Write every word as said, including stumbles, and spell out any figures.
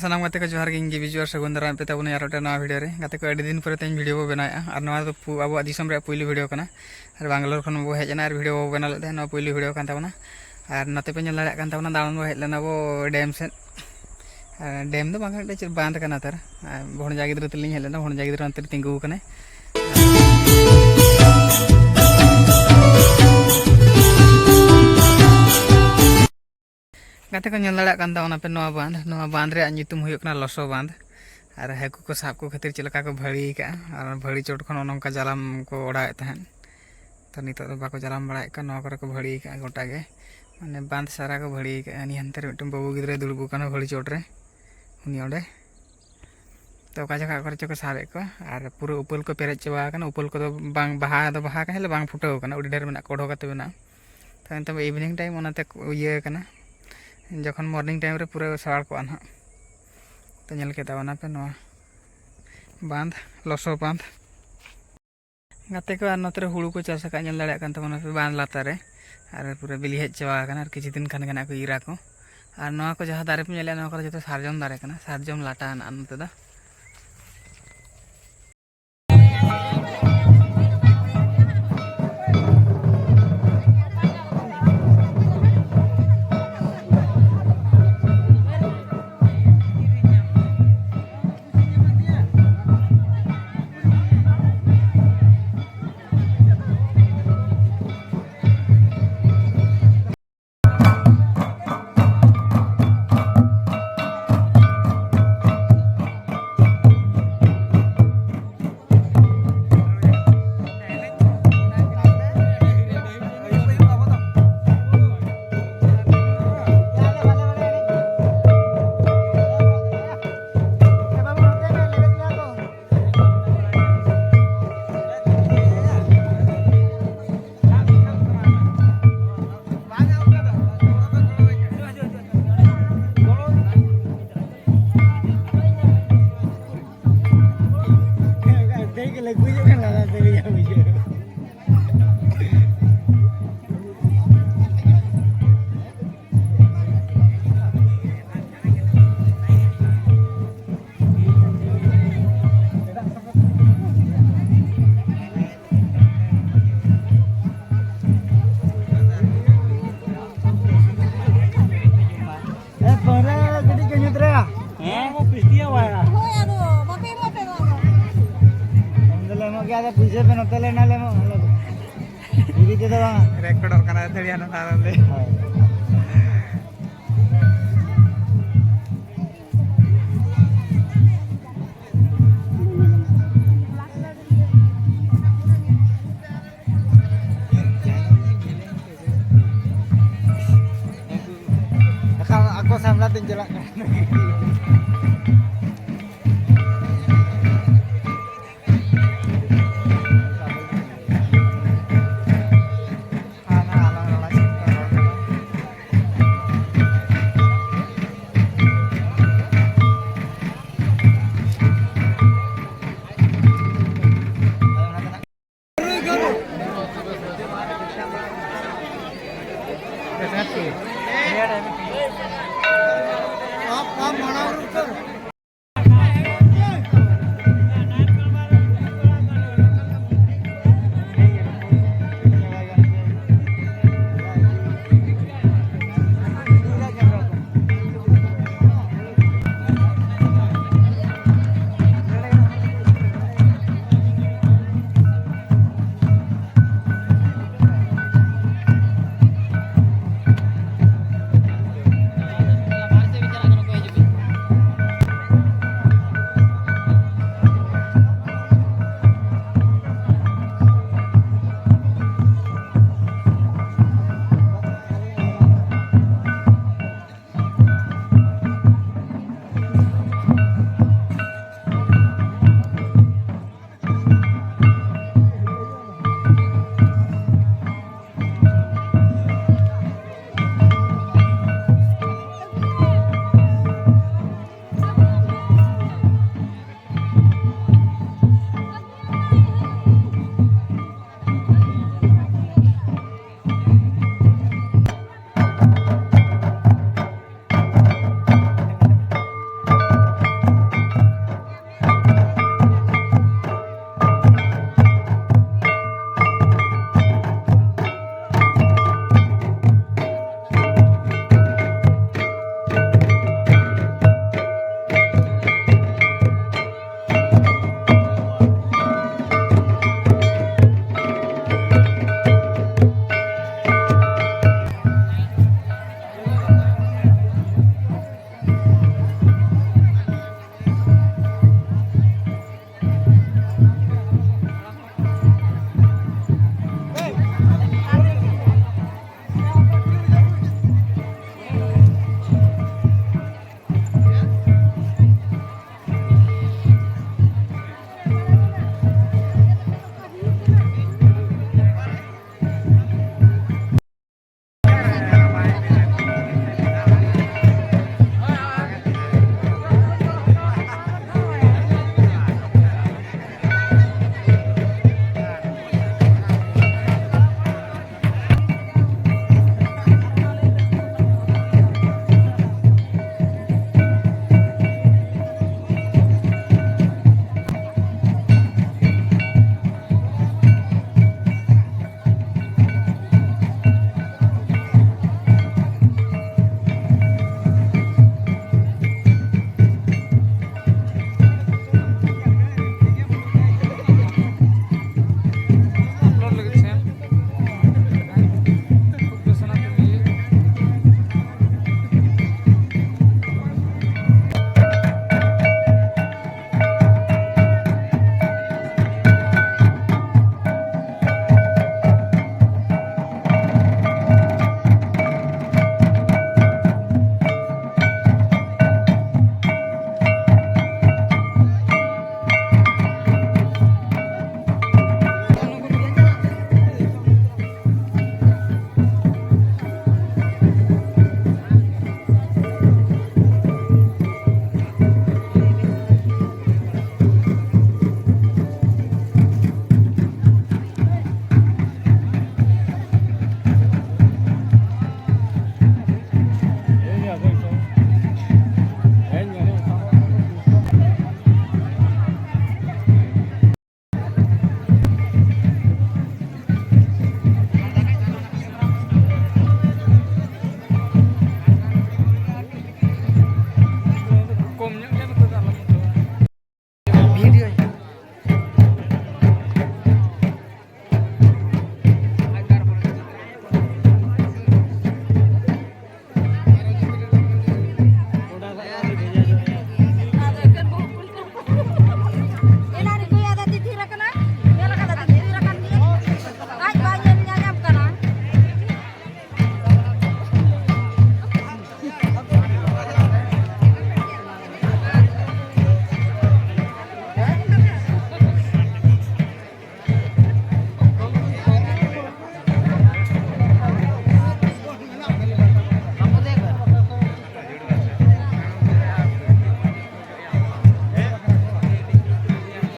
ᱥᱟᱱᱟᱢ ᱜᱟᱛᱮ ᱠᱚ ᱡᱚᱦᱟᱨ ᱜᱮ, ᱤᱧ ᱜᱮ ᱵᱤᱡᱩ ᱟᱨ ᱥᱟᱹᱜᱩᱱ ᱫᱟᱨᱟᱢ ᱯᱮ ᱛᱟᱵᱚᱱᱟ ᱟᱨ ᱢᱤᱫᱴᱮᱱ ᱱᱟᱣᱟ ᱵᱷᱤᱰᱤᱭᱳ ᱨᱮ᱾ ᱜᱟᱛᱮ ᱠᱚ, ᱟᱹᱰᱤ ᱫᱤᱱ ᱯᱚᱨᱮ ᱛᱮᱧ ᱵᱷᱤᱰᱤᱭᱳ ᱵᱚ ᱵᱮᱱᱟᱣᱮᱫᱼᱟ ᱟᱨ ᱱᱚᱣᱟ ᱫᱚ ᱯᱩ-, ᱟᱵᱚᱣᱟᱜ ᱫᱤᱥᱚᱢ ᱨᱮᱭᱟᱜ ᱯᱩᱭᱞᱩ ᱵᱷᱤᱰᱤᱭᱳ ᱠᱟᱱᱟ᱾ ᱟᱨ ᱵᱟᱝᱜᱟᱞᱳᱨ ᱠᱷᱚᱱ ᱵᱚ ᱦᱮᱡ ᱮᱱᱟ ᱟᱨ ᱵᱷᱤᱰᱤᱭᱳ ᱵᱚ ᱵᱮᱱᱟᱣ ᱞᱮᱫ ᱛᱟᱦᱮᱸᱫ, ᱱᱚᱣᱟ ᱯᱩᱭᱞᱩ ᱵᱷᱤᱰᱤᱭᱳ ᱠᱟᱱ ᱛᱟᱵᱚᱱᱟ᱾ ᱟᱨ ᱱᱚᱛᱮ ᱯᱮ ᱧᱮᱞ ᱫᱟᱲᱮᱭᱟᱜ ᱠᱟᱱ ᱛᱟᱵᱚᱱᱟ, ᱫᱟᱬᱟᱱ ᱵᱚ ᱦᱮᱡ ᱞᱮᱱᱟ ᱵᱚ ᱰᱮᱢ ᱥᱮᱫ᱾ ᱟᱨ ᱰᱮᱢ ᱫᱚ ᱵᱟᱝ ᱠᱟᱱᱟ, ᱢᱤᱫᱴᱮᱡ ᱪᱮᱫ ᱵᱟᱸᱫᱷ ᱠᱟᱱᱟ ᱛᱟᱨ᱾ ᱟᱨ ᱵᱷᱚᱬᱡᱟ ᱜᱤᱫᱽᱨᱟᱹ ᱛᱟᱹᱞᱤᱧ ᱦᱮᱡ ᱞᱮᱱᱟ, ᱵᱷᱚᱬᱡᱟ ᱜᱤᱫᱽᱨᱟᱹ ᱚᱱᱛᱮ ᱨᱮ ᱛᱤᱸᱜᱩ ᱟᱠᱟᱱᱟᱭ᱾ ᱜᱟᱛᱮ ᱠᱚ, ᱧᱮᱞ ᱫᱟᱲᱮᱭᱟᱜ ᱠᱟᱱ ᱛᱟᱵᱚᱱᱟ ᱯᱮ ᱱᱚᱣᱟ ᱵᱟᱸᱫᱷ, ᱱᱚᱣᱟ ᱵᱟᱸᱫᱷ ᱨᱮᱭᱟᱜ ᱧᱩᱛᱩᱢ ᱦᱩᱭᱩᱜ ᱠᱟᱱᱟ ᱞᱚᱥᱚ ᱵᱟᱸᱫᱷ᱾ ᱟᱨ ᱦᱟᱹᱠᱩ ᱠᱚ ᱥᱟᱵ ᱠᱚ ᱠᱷᱟᱹᱛᱤᱨ ᱪᱮᱫ ᱞᱮᱠᱟ ᱠᱚ ᱵᱷᱟᱹᱲᱤ ᱟᱠᱟᱫᱼᱟ, ᱟᱨ ᱵᱷᱟᱹᱲᱤ ᱪᱚᱴ ᱠᱷᱚᱱ ᱚᱱᱮ ᱚᱱᱠᱟ ᱡᱟᱞᱟᱢ ᱠᱚ ᱚᱰᱟᱣᱮᱫ ᱛᱟᱦᱮᱸᱫ᱾ ᱛᱚ, ᱱᱤᱛᱚᱜ ᱫᱚ ᱵᱟᱠᱚ ᱡᱟᱞᱟᱢ ᱵᱟᱲᱟᱭᱮᱫ ᱠᱟᱱᱟ, ᱱᱚᱣᱟ ᱠᱚᱨᱮ ᱠᱚ ᱵᱷᱟᱹᱲᱤ ᱟᱠᱟᱫᱼᱟ ᱜᱚᱴᱟ ᱜᱮ, ᱢᱟᱱᱮ ᱵᱟᱸᱫᱷ ᱥᱟᱨᱟ ᱠᱚ ᱵᱷᱟᱹᱲᱤ ᱟᱠᱟᱫᱼᱟ᱾ ᱱᱤᱭᱟᱹ ᱦᱟᱱᱛᱮ ᱨᱮ ᱢᱤᱫᱴᱮᱱ ᱵᱟᱹᱵᱩ ᱜᱤᱫᱽᱨᱟᱹᱭ ᱫᱩᱲᱩᱵ ᱟᱠᱟᱱᱟ ᱵᱷᱟᱹᱲᱤ ᱪᱚᱴ ᱨᱮ, ᱩᱱᱤ ᱚᱸᱰᱮ᱾ ᱛᱚ, ᱚᱠᱟ ᱡᱚᱠᱷᱟ ᱠᱚᱨᱮ ᱪᱚ ᱠᱚ ᱥᱟᱵᱮᱫ ᱠᱚᱣᱟ, ᱟᱨ ᱯᱩᱨᱟᱹ ᱩᱯᱟᱹᱞ ᱠᱚ ᱯᱮᱨᱮᱡ ᱪᱟᱵᱟ ᱟᱠᱟᱱᱟ᱾ ᱩᱯᱟᱹᱞ ᱠᱚᱫᱚ ᱵᱟᱝ, ᱵᱟᱦᱟ ᱫᱚ ᱵᱟᱦᱟ ᱟᱠᱟᱱᱟ, ᱦᱮᱸ, ᱵᱟᱝ ᱯᱷᱩᱴᱟᱹᱣ ᱟᱠᱟᱱᱟ, ᱟᱹᱰᱤ ᱰᱷᱮᱨ ᱢᱮᱱᱟᱜ ᱠᱚ, ᱚᱰᱚᱠ ᱠᱟᱛᱮ ᱢᱮᱱᱟᱜᱼᱟ᱾ ᱛᱚ, ᱱᱤᱛᱚᱜ evening time ᱚᱱᱟᱛᱮ ᱤᱭᱟᱹ ᱟᱠᱟᱱᱟ, ᱡᱚᱠᱷᱚᱱ morning time ᱨᱮ ᱯᱩᱨᱟᱹ ᱥᱟᱲ ᱠᱚᱜᱼᱟ ᱱᱟᱦᱟᱜ᱾ ᱛᱚ, ᱧᱮᱞ ᱠᱮᱫ ᱛᱟᱵᱚᱱᱟ ᱯᱮ ᱱᱚᱣᱟ ᱵᱟᱸᱫᱷ, ᱞᱚᱥᱚ ᱵᱟᱸᱫᱷ᱾ ᱜᱟᱛᱮ ᱠᱚ, ᱟᱨ ᱱᱚᱛᱮ ᱨᱮ ᱦᱩᱲᱩ ᱠᱚ ᱪᱟᱥ ᱟᱠᱟᱫ, ᱧᱮᱞ ᱫᱟᱲᱮᱭᱟᱜ ᱠᱟᱱ ᱛᱟᱵᱚᱱᱟ ᱯᱮ ᱵᱟᱸᱫᱷ ᱞᱟᱛᱟᱨ ᱨᱮ, ᱟᱨ ᱯᱩᱨᱟᱹ ᱵᱤᱞᱤ ᱦᱮᱡ ᱪᱟᱵᱟ ᱟᱠᱟᱱᱟ, ᱟᱨ ᱠᱤᱪᱷᱩ ᱫᱤᱱ ᱠᱷᱟᱱ ᱜᱮ ᱱᱟᱜ ᱠᱚ ᱤᱨᱟ ᱠᱚ᱾ ᱟᱨ ᱱᱚᱣᱟ ᱠᱚ ᱡᱟᱦᱟᱸ ᱫᱟᱨᱮ ᱯᱮ ᱧᱮᱞᱮᱫᱼᱟ, ᱱᱚᱣᱟ ᱠᱚᱨᱮ ᱡᱚᱛᱚ ᱥᱟᱨᱡᱚᱢ ᱫᱟᱨᱮ ᱠᱟᱱᱟ, ᱥᱟᱨᱡᱚᱢ ᱞᱟᱴᱟ ᱦᱮᱱᱟᱜᱼᱟ ᱱᱚᱛᱮ ᱫᱚ᱾ ᱦᱮᱸ, ᱠᱚ ᱯᱤᱥᱴᱤᱭᱟ ᱵᱟᱭᱟ᱾ ᱦᱳᱭ, ᱟᱫᱚ ᱵᱟᱯᱮ ᱮᱢᱟ ᱯᱮ ᱱᱚᱣᱟ ᱫᱚ᱾ ᱮᱢ ᱫᱚᱞᱮ ᱮᱢᱚᱜ ᱜᱮᱭᱟ, ᱟᱫᱚ ᱯᱩᱭᱥᱟᱹ ᱯᱮ, ᱱᱚᱛᱮ ᱞᱮ ᱮᱱᱟ ᱞᱮ ᱮᱢᱚᱜ, ᱟᱞᱮ ᱫᱚ᱾ ᱤᱫᱤ ᱛᱮᱫᱚ ᱵᱟᱝ᱾ ᱨᱮᱠᱚᱨᱰᱚᱜ ᱠᱟᱱᱟ ᱟᱹᱛᱷᱟᱹᱲᱤ ᱦᱟᱱᱟ ᱫᱷᱟᱨᱮ ᱞᱮ᱾ ᱦᱳᱭ᱾ ᱮᱠᱷᱟᱱ ᱟᱠᱚ ᱥᱟᱢᱱᱟ ᱛᱮᱧ ᱪᱟᱞᱟᱜ ᱠᱟᱱᱟ᱾